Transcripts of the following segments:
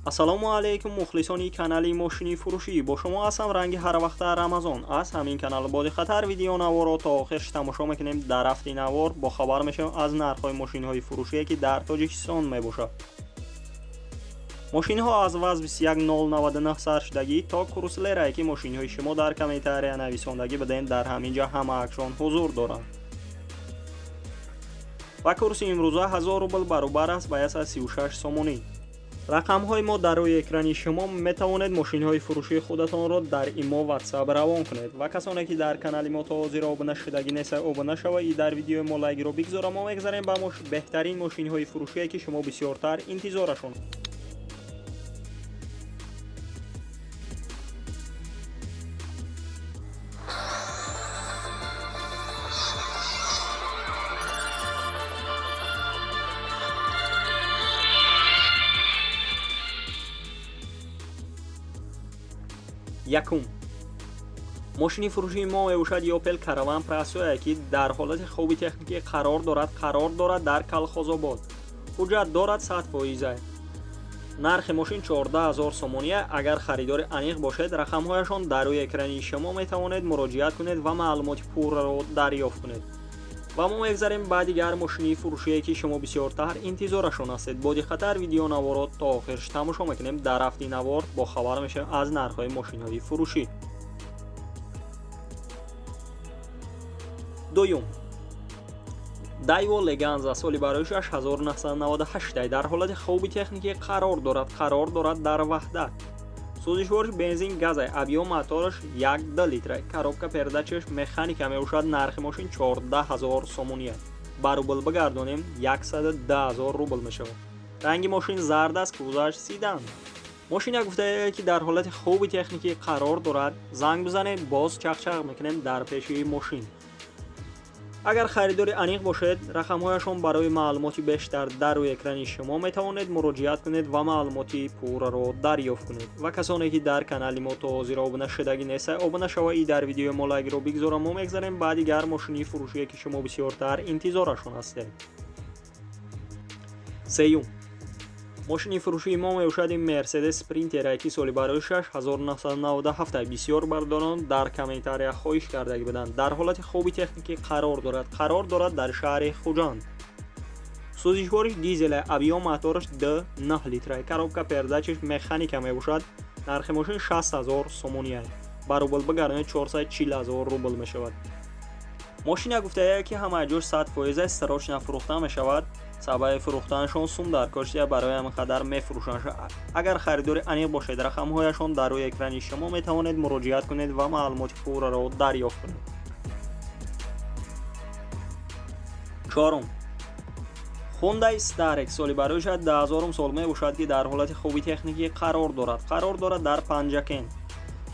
Ассалому алайкум мухлисони канали мошини фурӯшӣ. Бо шумо ҳастам ранги ҳар вақта Рамазон. Аз ҳамин канал бо диққаттар видеонаворро то охирш тамошо мекунем. Дар рафти навор бохабар мешавем аз нархҳои мошинҳои фурӯшие, ки дар Тоҷикистон мебошад. Мошинҳо аз ВАЗ 21099 сар шудагӣ то Круслерае, ки мошинҳои шумо дар комментария нависондагӣ бидем, дар ҳамин ҷа ҳамаакшон ҳузур доранд. Ва курси имрӯза 1000 рубл баробар аст ба 136 сомонӣ. Рақамҳои мо дар рӯи экрани шумо, метавонед мошинҳои фурӯшии худатонро дар имо, WhatsApp равон кунед. Ва касоне ки дар канали мо то ҳозир обуна шудагӣ нест, обуна шава и дар видеои мо лайкро бигзора. Мо мегзарем ба беҳтарин мошинҳои фурӯшие, ки шумо бисёртар интизорашон. Якум. Мошини фурӯшии мо мебошад Opel Caravan Presso, ки дар ҳолати хуби техникӣ қарор дорад дар Калхозобод. Ҳуҷҷат дорад 100%. Нархи мошин 14 000 сомонӣ. Агар харидори аниқ бошед, рақамҳояшон дар рӯи экрани шумо, метавонед муроҷиат кунед ва маълумоти пурраро дарёфт кунед. Ва мо мегзарем ба дигар мошини фурӯшие, ки шумо бисёртар интизорашон ҳастед. Бо диққаттар видеонаворро то охирш тамошо мекунем. Дар рафти навор бохабар мешавем аз нархҳои мошинҳои фурӯшӣ. Дуюм. Daewoo Leganza, соли бароишаш 1998, дар ҳолати хуби техникӣ қарор дорад дар Ваҳдат. Сӯзишвориш бензин газай, объём мотораш 1,2 литра, коробка передачаш механика мебошад. Нархи мошин 14 000 сомонӣ. Ба рубл бигардонем, 110 000 рубл мешавад. Ранги мошин зард аст, кузоваш седан. Мошина гуфтае, ки дар ҳолати хуби техникӣ қарор дорад. Занг бизанед, боз чақчақ мекунем дар пеши мошин. Агар харидори аниқ бошед, рақамҳояшон барои маълумоти бештар дар рӯи экрани шумо, метавонед муроҷиат кунед ва маълумоти пурраро дарёфт кунед. Ва касоне ки дар канали мо то ҳозир обуна шудагӣ нест, обуна шава и дар видеои мо лайкро бигзора. Мо мегзарем ба дигар мошини фурӯшие, ки шумо бисёртар интизорашон ҳастед. Сеюм. Мошини фурӯшии мо мебошад ин Мерседес Спринтер, ки соли бароишаш 1997. Бисёр бардорон дар комментария хоҳиш кардагӣ буданд. Дар ҳолати хуби техникӣ қарор дорад дар шаҳри Хуҷанд. Сӯзишвориш дизела, объём мотораш 2,9 литра, коробка передачаш механика мебошад. Нархи мошин 60 000 сомонӣ. Ба рубл бигардонед, 440 000 рубл мешавад. Мошина гуфтае, ки ҳамаи ҷош 100% срочно фурӯхта мешавад. Сабаби фурӯхтанашон сум дар кор, барои ҳамин қадар мефурӯшанд. Агар харидори аниқ бошед, рақамҳояшон дар рӯи экрани шумо, метавонед муроҷиат кунед ва маълумоти пурраро дарёфт кунед. Чорум. Hyundai Starex, соли бароишад 2000 сол мебошад, ки дар ҳолати хуби техникӣ қарор дорад дар Панҷакент.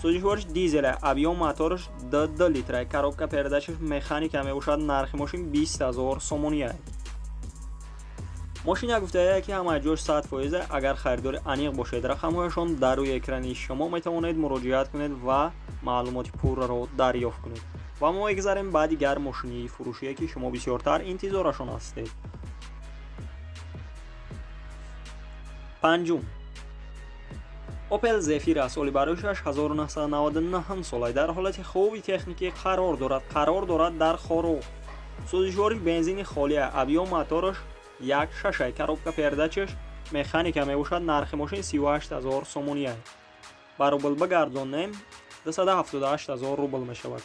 Сӯзишвориш дизела, объём мотораш 2,2 литра, коробка передачаш механика мебошад. Нархи мошин 20 000 сомонӣ. Мошина гуфтае, ки ҳамаи ҷош 100%. Агар харидори аниқ бошед, рақамҳояшон дар рӯи экрани шумо, метавонед муроҷиат кунед ва маълумоти пурраро дарёфт кунед. Ва мо мегзарем ба дигар мошини фурӯшие, ки шумо бисёртар интизорашон ҳастед. Панҷум. Opel Zafira, соли бароишаш 1999 сола, дар ҳолати хуби техникӣ қарор дорад дар Хоруғ. Сӯзишвориш бензини холия, объём мотораш 1,6, коробка передачаш механика мебошад. Нархи мошин 38 000 сомонӣ. Ба рубл бигардонем, 278 000 рубл мешавад.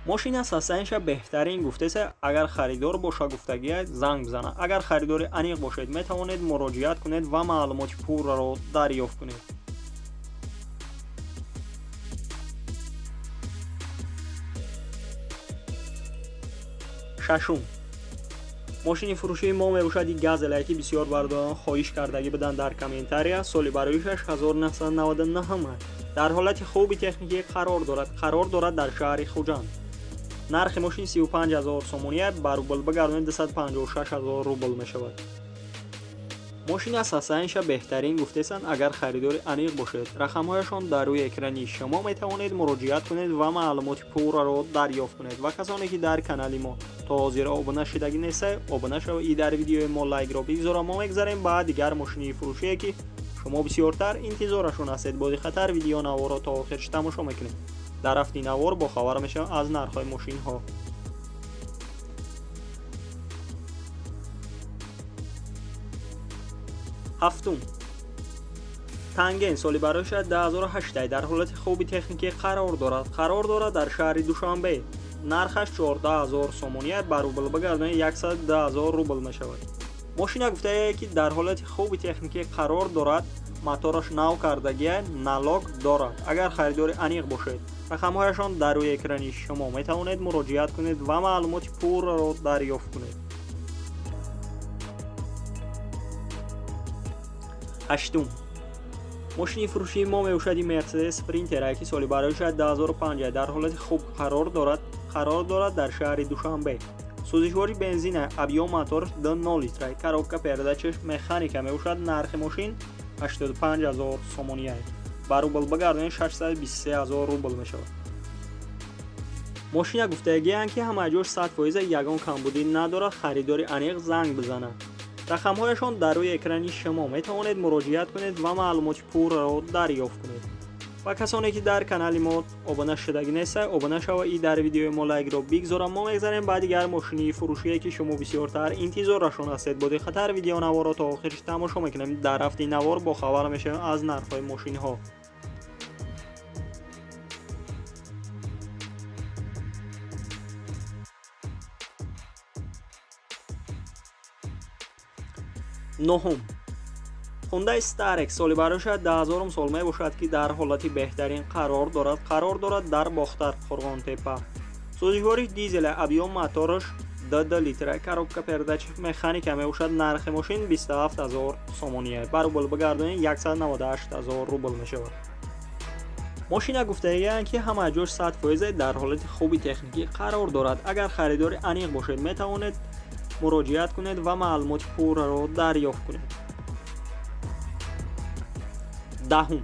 Мошина состояниеша беҳтарин гуфтеса. Агар харидор боша, гуфтагия занг бизана. Агар харидори аниқ бошед, метавонед муроҷиат кунед ва маълумоти пурраро дарёфт кунед. Шашум. Мошини фурӯшии мо мебошад Газеле, ки бисёр бардорон хоҳиш кардагӣ буданд дар комментария. Соли бароишаш 1999, дар ҳолати хуби техникӣ қарор дорад дар шаҳри Хуҷанд. Нархи мошин 35 000 сомонӣ. Ба рубл бигардонед, 256 000 рубл мешавад. Мошина состояниеша беҳтарин гуфтесанд. Агар харидори аниқ бошед, рақамҳояшон дар рӯи экрани шумо, метавонед муроҷиат кунед ва маълумоти пурраро дарёфт кунед. Ва касоне ки дар канали мо то ҳозир обуна шудагӣ нестед, обуна шава и дар видеои мо лайкро бигзора. Мо мегзарем ба дигар мошини фурӯшие, ки Шумо бисёртар интизорашон ҳастед. Бо диққаттар видео наворро то охирш тамошо мекунед. Дар рафти навор бохабар мешавем аз нархҳои мошинҳо. Ҳафтум. Танген соли барои 2008 дар ҳолати хуби техникӣ қарор дорад. Қарор дорад дар шаҳри Душанбе. Нархаш 14000 сомонӣ, ба рубл бигардонед 102000 рубл мешавад. Мошина гуфтае ки дар ҳолати хуби техникӣ қарор дорад, мотораш нав кардагия, налог дорад. Агар харидори аниқ бошед, рақамҳояшон дар рӯи экрани шумо метавонед муроҷиат кунед ва маълумоти пурраро дарёфт кунед. Ҳаштум. Мошини фурӯшии мо мебошад Mercedes Sprinter, ки соли барои 2005 дар ҳолати хуб қарор дорад. Қарор дорад дар шаҳри Душанбе. Сӯзишвори бензин, объём мотораш 2.0 литр, коробка передачаш механика мебошад. Нархи мошин 85000 сомонӣ, ба рубл бигардонед 623000 рубл мешавад. Мошина гуфтагианд ки ҳама ҷош 100% ягон камбудӣ надорад. Харидори аниқ занг бизанад. Рақамҳояшон дар рӯи экрани шумо метавонед муроҷиат кунед ва маълумоти пурраро дарёфт кунед. Ва касоне ки дар канали мо обуна шудагӣ нестанд, обуна шава и дар видеои мо лайкро бигзорам. Мо мегзарем ба дигар мошини фурӯшие ки шумо бисёртар интизорашон ҳастед. Бо диққаттар видеонаворро то охирш тамошо мекунем. Дар рафти навор бохабар мешавем аз нархҳои мошинҳо. Нуҳум. Hyundai Starex соли барои 2000 сол мебошад ки дар ҳолати беҳтарин қарор дорад. Қарор дорад дар Бохтар, Қурғонтепа. Сӯзишвори дизел, объём мотораш 2 литр, коробка передач механика мебошад. Нархи мошин 27000 сомонӣ, ба рубл бигардонед 198000 рубл мешавад. Мошина гуфтагианд ки ҳама ҷош 100% дар ҳолати хуби техникӣ қарор дорад. Агар харидори аниқ бошед, метавонед муроҷиат кунед ва маълумоти пурраро дарёфт кунед. Даҳум.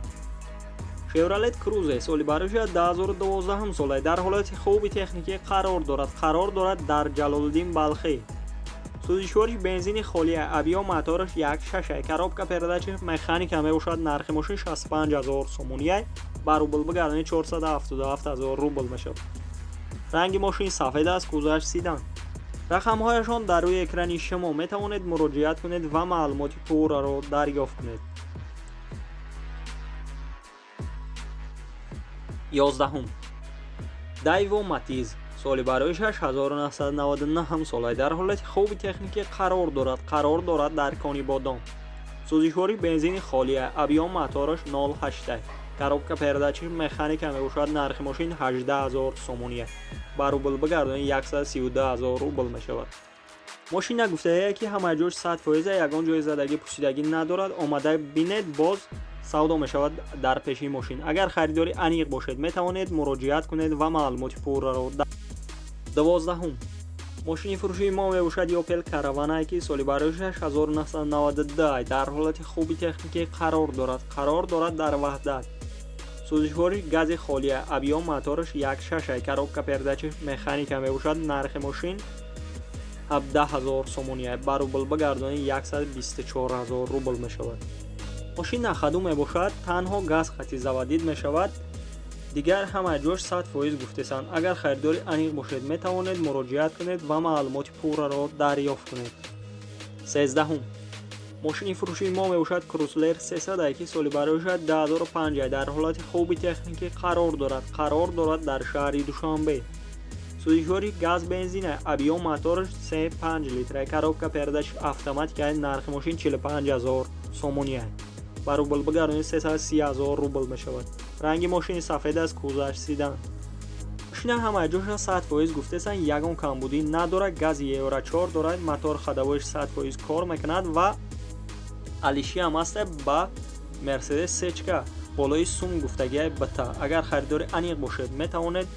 Chevrolet Cruze соли барои 2012 сола дар ҳолати хуби техникӣ қарор дорад. Қарор дорад дар Ҷалолиддин Балхӣ. Сӯзишвори бензини холӣ, объём мотораш 1.6, коробка передачи механика мебошад. Нархи мошин 65000 сомонӣ, ба рубл бигардонед 477000 рубл мешавад. Ранги мошин сафед аст, кузоваш седан. Рақамҳояшон дар рӯи экрани шумо метавонед муроҷиат кунед ва маълумоти пурраро дарёфт кунед. 11. Daewoo Matiz соли барои 1999 сола дар ҳолати хуби техникӣ қарор дорад. Қарор дорад дар Конибодом. Сӯзишвори бензини холӣ, объём мотораш 0.8, коробка передачи механика мебошад. Нархи мошин 18000 сомонӣ, ба рубл бигардонед 132000 рубл мешавад. Мошина гуфтае ки ҳама ҷош 100% ягон ҷои задагӣ пусидагӣ надорад. Омада бинед, боз савдо мешавад дар пеши мошин. Агар харидори аниқ бошед, метавонед муроҷиат кунед ва маълумоти пурраро. 12. Мошини фурӯшии мо мебошад Opel Caravana, ки соли барои 1992 дар ҳолати хуби техникӣ қарор дорад. Қарор дорад дар Ваҳдат. Сӯзишвори гази холӣ, объём мотораш 1.6, коробка передачи механика мебошад. Нархи мошин 17000 сомонӣ, ба рубл бигардонед 124000 рубл мешавад. Мошин нахаду мебошад, танҳо газ хати заводид мешавад. Дигар ҳама ҷош 100% гуфтесанд. Агар харидори аниқ бошед, метавонед муроҷиат кунед ва маълумоти пурраро дарёфт кунед. 13. Мошини фурӯшии мо мебошад Chrysler 300, ки соли барои 2005 дар ҳолати хуби техникӣ қарор дорад. Қарор дорад дар шаҳри Душанбе. Сӯзишвори газ бензин, объём мотораш 3.5 литр, коробка передач автоматика, нархи мошин 45000 сомонӣ, ба рубл бигардонед 330000 рубл мешавад. Ранги мошини сафед аст, кузоваш седан. Мошина ҳама ҷоша 100% гуфтесанд, ягон камбудӣ надорад. Гази Евро 4 дорад, мотор ходовоиш 100% кор мекунад ва алиши ҳам аст ба Mercedes сечка болои сум гуфтагиай бта. Агар харидори аниқ бошед, метавонед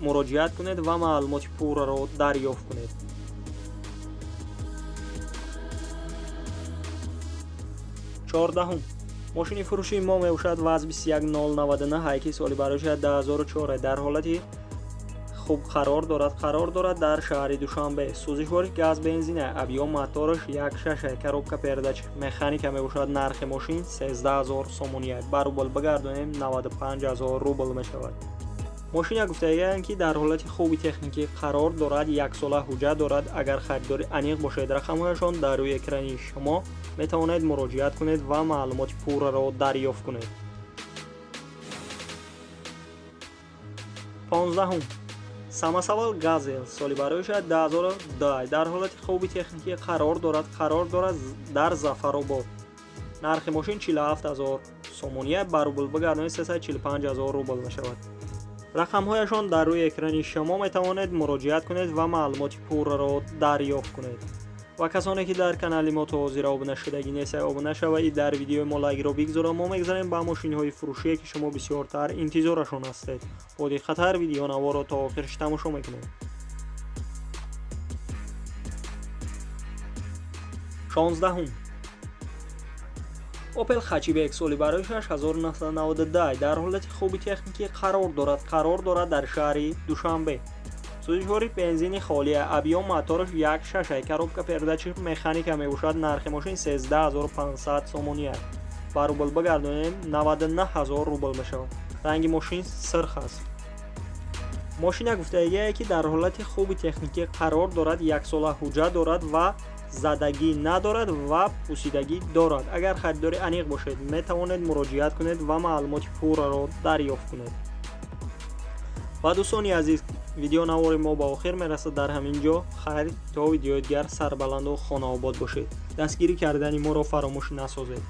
муроҷиат кунед ва маълумоти пурраро дарёфт кунед. 14. Мошини фурӯшии мо мебошад ВАЗ 21099, ки соли барои 2004 дар ҳолати хуб қарор дорад. Қарор дорад дар шаҳри Душанбе. Сӯзишвориш газ бензин, объём мотораш 1.6, коробка передач механика мебошад. Нархи мошин 13 000 сомонӣ. Ба рубл бигардонем, 95 000 рубл мешавад. Мошина гуфтагианд, ки дар ҳолати хуби техникӣ қарор дорад, яксола ҳуҷҷат дорад. Агар харидори аниқ бошед, рақамҳояшон дар рӯи экрани шумо, метавонед муроҷиат кунед ва маълумоти пурраро дарёфт кунед. 15-ум, самосвал Газел, соли бароиша 2010, дар ҳолати хуби техникӣ қарор дорад. Қарор дорад дар Зафаробод. Нархи мошин 47 000 сомония, ба рубл бигардонед, 345 000 рубл мешавад. Рақамҳояшон дар рӯи экрани шумо, метавонед муроҷиат кунед ва маълумоти пурраро дарёфт кунед. Ва касоне, ки дар канали мо то ҳозира обуна шудагӣ нестед, обуна шавед, дар видеои мо лайкро бигзоред. Мо мегзарем ба мошинҳои фурӯшие, ки шумо бисёртар интизорашон ҳастед. Бо диққаттар видеонаворо то охирш тамошо мекунем. 16-ум, Опел Хатчбек, соли барои 1992, дар ҳолати хуби техникӣ қарор дорад. Қарор дорад дар шаҳри Душанбе. Сӯзишвори бензини холия, объём мотораш 1.6, коробка передачи механика мебошад. Нархи мошин 13 500 сомонӣ аст. Ба рубл бигардонем, 99 000 рубл мешавад. Ранги мошин сирх аст. Мошина гуфтагие, ки дар ҳолати хуби техникӣ қарор дорад, яксола ҳуҷҷат дорад ва задагӣ надорад ва пусидагӣ дорад. Агар харидори аниқ бошед, метавонед муроҷиат кунед ва маълумоти пурраро дарёфт кунед. Ва, дӯстони азиз, видеонавори мо ба охир мерасад дар ҳамин ҷо. Хайр, то видеои дигар, сарбаланду хонаобод бошед. Дастгирӣ кардани моро фаромӯш насозед.